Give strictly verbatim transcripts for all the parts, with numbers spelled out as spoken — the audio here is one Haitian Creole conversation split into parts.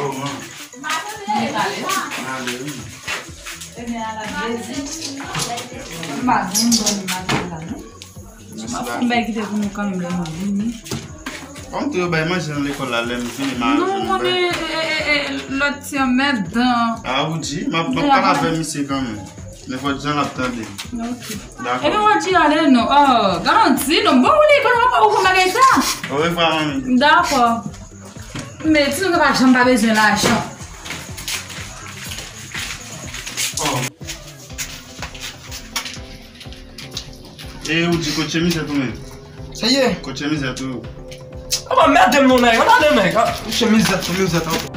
Kòman? M ale, wi. M pa janm dòmi maten la, non. M ap fè yon bagay ki te pou nou kanmenm lè nou vini. Kòm tou yo bay manje nan lekòl la, lè m vini, m a... Non, ou konnen, e, e, e, e, lòt ti an mèt dan. A, ou di, m ap, m ap pale avè misye kanmenm. Nenpòt jan l ap tande. Ok. Dakò. Epi w di ale non. Oh, garanti non. Bon, ou li, konnen w ap, ou konn bagay sa. Orevwa, manmi. Dakò. Men, ti nou pa janm pa bezwen lajan. Oh. E ou di kot chemizèt ou menm? Sa ye? Kot chemizèt ou? Aba mèt de m non nèg, anba de nèg. Chemizèt, chemizèt ankò.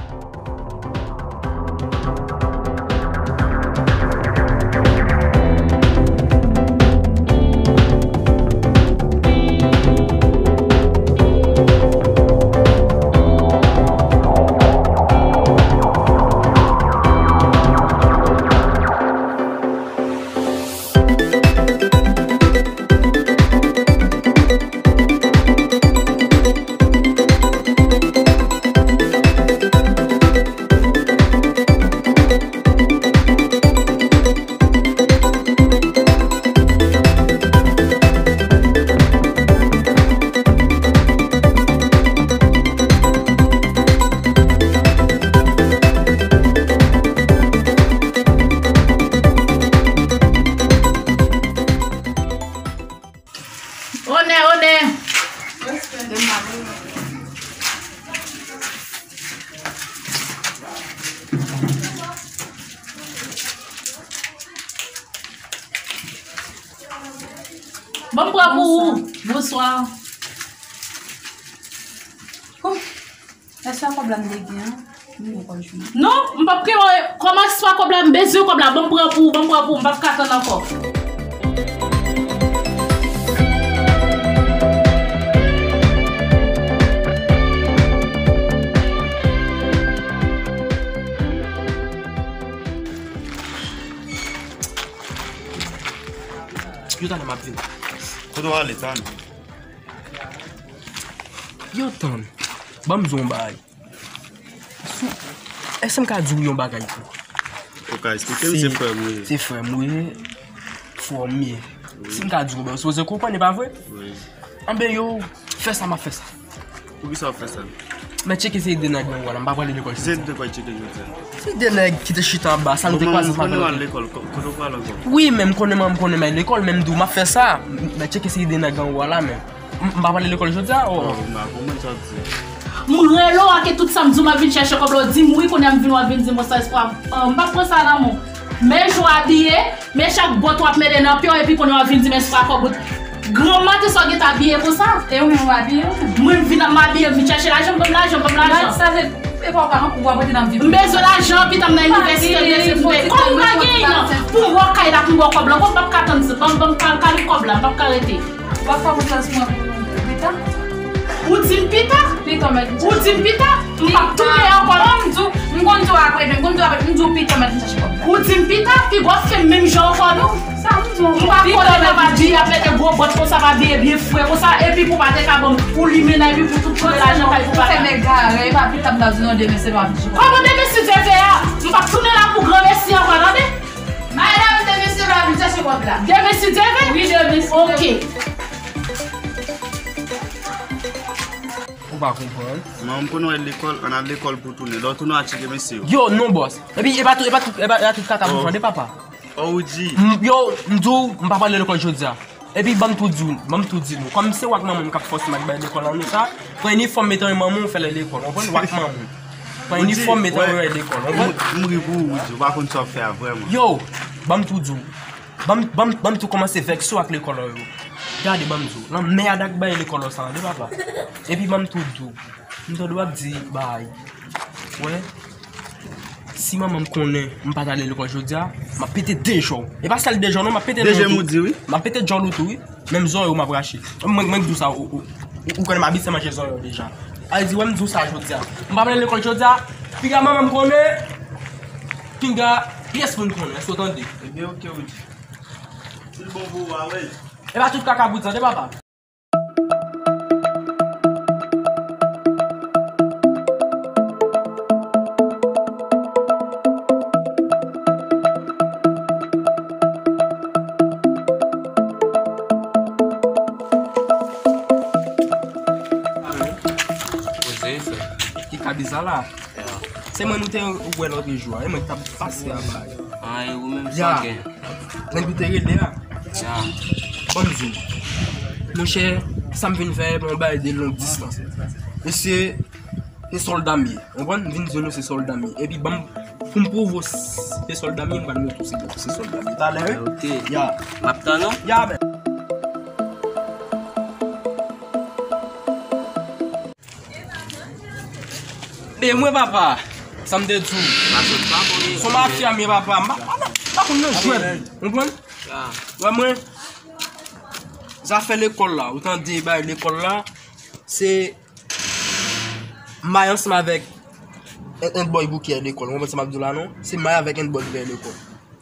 Onè, onè. Ban m pran pou ou. Bonswa. Èske a kòb la m te gen an? M gen kòb jwenn. Non, m p ap kenbe kòb, èske a kòb la, m bezwen kòb la, ban m pran pou ou, ban m pran pou ou, m p ap ka tann ankò. Yo, tann, m ap vini. Kote w ale, tann? Yo, tann. Ban m di w yon bagay. Sou, èske m ka di w yon bagay tou? Ou ka eksplike m, se frè m ou ye. Se frè m ou ye, frè m ye. Wi. Si m ka di w yon bagay, ou sipoze konprann, e pa vre? Wi. Anben yo, fè sa, m ap fè sa. Poukisa w ap fè sa? Men tcheke se de nèg nan wòl la, m pa prale lekòl jodi a. Se de nèg ki te chita anba, sa nou te kwaze sa. Bon, manman, konnen w al lekòl, ko-, kote w pral ankò? Wi, men m konnen manman m konnen m al lekòl, men m di w m ap fè sa. Men tcheke se de nèg nan wòl la, men. M, m pa prale lekòl jodi a, oh. Oh, m pa konprann sa w ap di. M rele w a ke tout sa m di w m ap vin chèche kòb la, w di m wi, kounye a m vin, w ap vin di m sa espwa. Oh, m p ap pran sa nan men w. Men jan w abiye, men chak bòt w ap mete nan pye w, epi kounye a w ap vin di m espwa kòb ou. Granm maten sa w gentan abiye konsa? E ou menm w abiye ou menm? Mwen m vin ap m abiye, m vin chèche lajan, m ban m lajan, ban m lajan. Sa se, e pa w paran pou w ap rete nan vi. M bezwen lajan, pita m nan inivèsite, m bezwen m peye. Kòb m pa genyen pou m bò kay la, pou m bò kòb la. Kòb m p ap ka tann, ban m, ban m ka, kale kòb la, m p ap ka rete. W ap fè konfyans mwen pou pita? Ou di m pita? Pita, mèt. Ou di m pita? M p ap tounen ankò non, m di w, m konn di w apre, men m konn di w apre, m di w pita, mèt, m chache kòb la. Ou di m pita? Piga w ap fè m menm jan ankò non. Sa m di w ankò? M pa konnen nan pa di ap mete gwo bòt konsa, pa abiye byen fre konsa, epi pou pa te ka ban m, ou limen nan, epi pou tout pran lajan kay pou pa. Ou fè m egare, e pa pita m ta di non, demen se lwa m di. Kòman demen si Dye vle a? M p ap tounen la pou granmesi ankò, tande? Madanm, demen se lwa m chache kòb la. Demen si Dye vle? Wi, demen si Dye vle. Ok. Ou pa konprann. Manman m konn wè lekòl, ann al lekòl pou tounen. Lè w tounen, w a tcheke mesye yo. Yo, non, bòs. Epi, e pa tout, e pa tout, e pa, e pa tout kaka pou fè de papa. Oh, ou di. M, yo, m di w, m pa prale lekòl jodi a. Epi, ban m tou di w, ban m tou di nou. Kòm se w ak manman m k ap fòse m ak bay lekòl la, nou sa. Pran inifòm, mete anlè manman w, fè l lekòl. Konprann? W ak manman w. Pran inifòm, mete anlè lekòl. Konprann? M, m ri pou ou, ou di. Ou pa konn sa w ap fè a, vrèman. Yo, ban m tou di w. Ban m, ban m, ban m tou kòmanse vèkse w ak lekòl ou yo. Gade, ban m di w, nan mèd ak bay lekòl ou sa, tande papa. Epi ban m tou di w, m tande w ap di bagay. Wè, si manman m konnen m pa t ale lekòl jodi a, m ap pete de je w. E pa sèl de je w non, m ap pete de je w tou. M ap pete djòl ou tou, wi. Menm zòrèy ou m ap rache. Mwen, mwen k di w sa, ou, ou, ou konnen m abitye manje zòrèy ou deja. Sa vle di, wè m di w sa jodi a. M pa prale lekòl jodi a, piga manman m konnen, piga pyès moun konnen, èske w tande? Ebyen, oke, ou di. Si l bon pou ou a, wi. E pa tout kaka pou di, tande papa. Ou te wè lòt jou a, e mwen k t ap pase a bay. Ah, e ou menm sa gen. Nèg ou te rele a. Ya. Ban m di w. Monchè, sa m vin fè, bon, bay de long distans. Mesye, se sòlda m ye. Ou konprann? M vin di nou se sòlda m ye. Epi ban m, pou m pwouve w se sòlda m ye, m pral montre w se, se sòlda m ye. Talè, wi. Ok. Ya. M ap tann ou. Ya, men. Men mwen, papa, sa m te di w. Son mafya m ye, papa. M pa, pa, pa konn nan jwèt. Ou konprann? Wè mwen, zafè lekòl la, ou tande bagay lekòl la, se may ansanm avèk en, en bòy bouke lekòl. Ou konprann sa m ap di w la, non? Se may avèk en bòy bouke lekòl.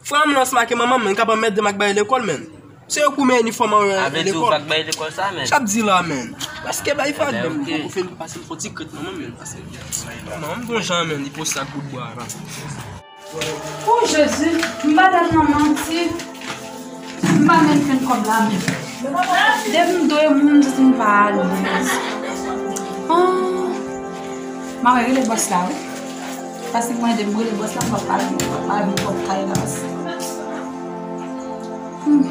Frè m nan se make manman m, men li ka pèmèt de m ak bay lekòl, men. Se yo pou men inifòm an lekòl. Avè di ou pa k bay lekòl sa, men. Sa ap di la, men. Paske bay fag, men, ok. Ou fè l pase m fon ti krèt manman m, men. Pase manman m gon jan, men, li poste ak bout bwa la. Oh, Jezi, m pa tèlman manti. M pa menm fè kòb la, men. Depi m dwe moun, m santi m pa alèz. Ah. Mwen rele bòs la, wi. Pase mwen de m rele bòs la, m pa pale, m pa pale, m pa pale la, pase. Hmm.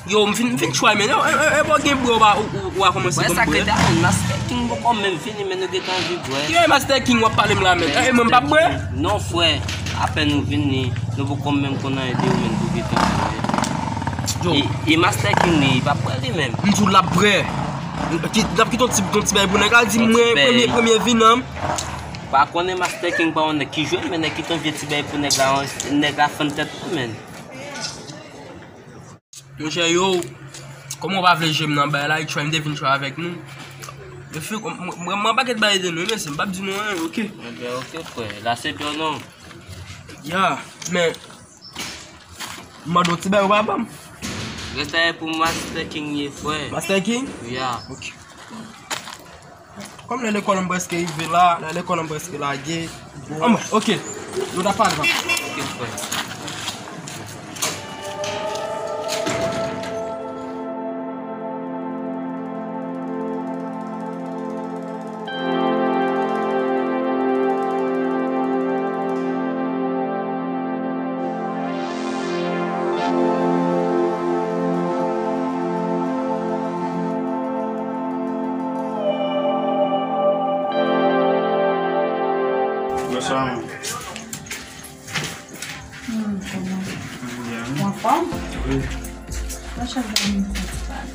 Yo, m fin, m fin try, men. Yo, e, e, e, bò gen bwè, ou, ou, ou a kòmanse ban m bwè. Wè sa ke da, Master King poko menm fini, men nou gentan anvi bwè. Yo, Master King, w ap pale m la, men. E, e, mwen m p ap bwè? Non, frè. Apèn ou vini, nou poko menm konn anyen de ou, men nou gentan bwè. Yo. E, e Master King li, li p ap bwè li menm. M di w l ap bwè. Ki, n ap kite yon ti, yon ti bagay pou nèg la di mwen, premye, premye vin an. Pa konnen Master King pa yon nèg ki jwenn, men nèg kite yon vye ti bagay pou nèg la, nèg la fann tèt mwen, men. Monchè, yo, kòman w pa vle jwe m nan bay la, e try m te vin try avèk nou. Yo fi, mwen, mwen, mwen pakèt bay de nou, men se m p ap di nou anyen, ok? Ebyen, ok, frè. La se dò non. Ya, men, m mande w ti bay ou pa ban m. Rès la e pou Master King ye, frè. Master King? Ya. Ok. Kòm lè lekòl an prèske rive la, lè lekòl an prèske lage. Anmwey, ok. Nou ta pale, papa. Ok, frè. Bonswa, man. Hmm, kòman? Byen. Ou anfòm? Wi. Mwen chèf la vin fè ti pale.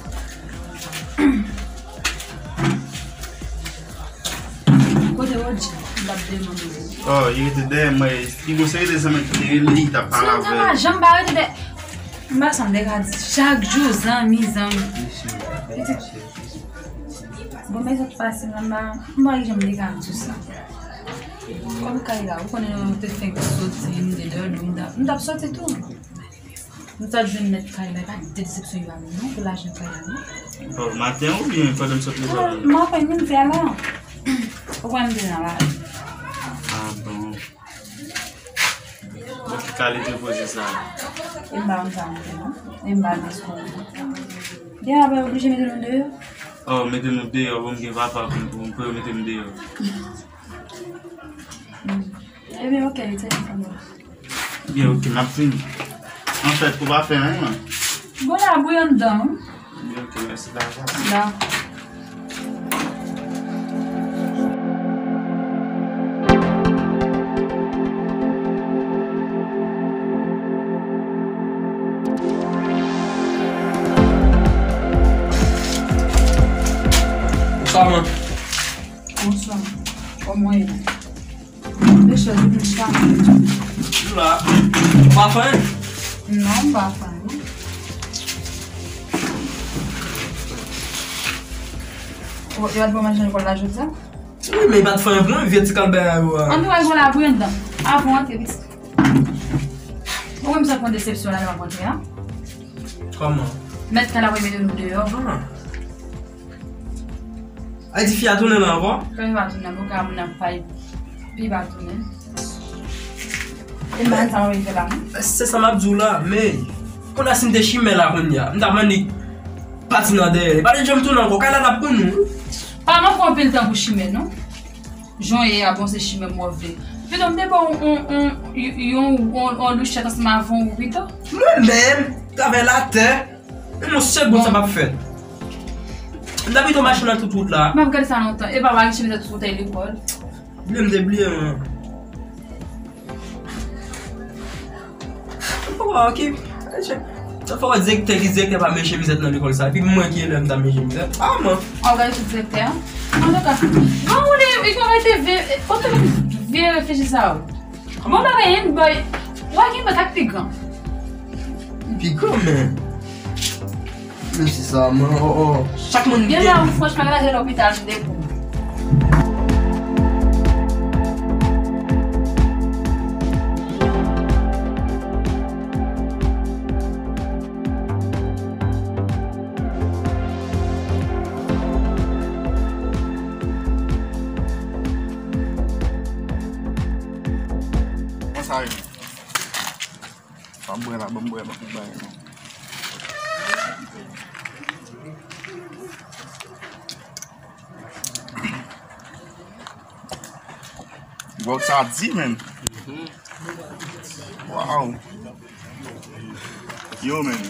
Kote Rodji? M t ap demande li. Oh, li rete dèyè mwen. Li gon seri de zanmi ki te rele, li t ap pale avè l. Zanmi pa janm pa rete dèyè. M pa sanble ka di chak jou, zanmi, zanmi. Pitit. Bon, men sa t pase m la, m pa, m pa janm te ka di sa. Kòm kay la, ou konnen nou te fenk soti, m te dòmi, m t ap, m t ap soti tou. M sot jwenn nèt kay la, e pa de desepsyon yo ba m non, pou lajan kay la non. Oh, maten oubyen pandan m sot lekòl? Ah, m apèn vin fè la. Ou wè m te nan la. Ah bon. Bon, ki kalite koze sa? E m pa konn sa m fè non. E m pa deskonte. Gen apre oblije mete nou deyò. Oh, mete nou deyò, bon, m gen papa pou, pou, pou yo mete m deyò. Ebyen, ok, li te enpòtan. Byen, ok, m ap vini. Anfèt, ou pa fè anyen, man. Bon, la bouyi anndan, wi. Byen, ok, mèsi, dakò. Dakò. Bonswa, man. Bonswa. Kòman w ye? Mesye, vin chache. Ou la? Ou pa fè anyen? Non, m pa fè anyen. Ou, yo al ban manje lekòl la jodi a? Wi, men li pa t fè anyen pou mwen, vye ti kalbay a yo a. Ann tou, al la bouyi anndan. Avan w antre, pitit. Ou wè m sot pran desepsyon la, lè m ap antre a. Kòman? Mèt kay la voye mete nou deyò. Ah. Ay di fi a tounen la ankò? Kòman pa tounen? Bon, ka moun ap pale, pi pa tounen. E m pa sa mwen fè la, non? Se sa m ap di w la, men kounye a si m te chimè la kounye a, m t ap mande pati nan dèyè. Li pa t janm tounen ankò, kay la t ap pou nou. Pa manke anpil tan pou chimè, non. Jan w ye a, bon, se chimè m wè w vle. Pito m te ba w yon, yon, yon, yon, yon, yon louchèt ansanm avè w pito. Mwen menm, travè latè, menm yon segonn sa p ap fèt. M ta pito mache nan tout wout la. M ap gade sa lontan. E pa w pa gen chemizèt sou w t al lekòl. Bliye m te bliye, mwen. Fò wè, ok. Fò wè direktè ki direktè pa met chemizèt nan lekòl sa. Epi mwen ki elèv m ta met chemizèt. Ah, mwen. An gade sou direktè an. Antouka, bon, ou li, li konn rete vye, kote vye reflechi sa yo. Bon, bagay, en boy. Wè gen bagay pi gran. Pi gran, men. Mesye sa, man, oh, oh. Chak moun gen. Gen la, ou franchman, gade lopital m te pou. Kòman sa ye? Ban m bwè la, ban m bwè, ban m bwè. Gwòg sa di, menn. Waw. Yo, menn.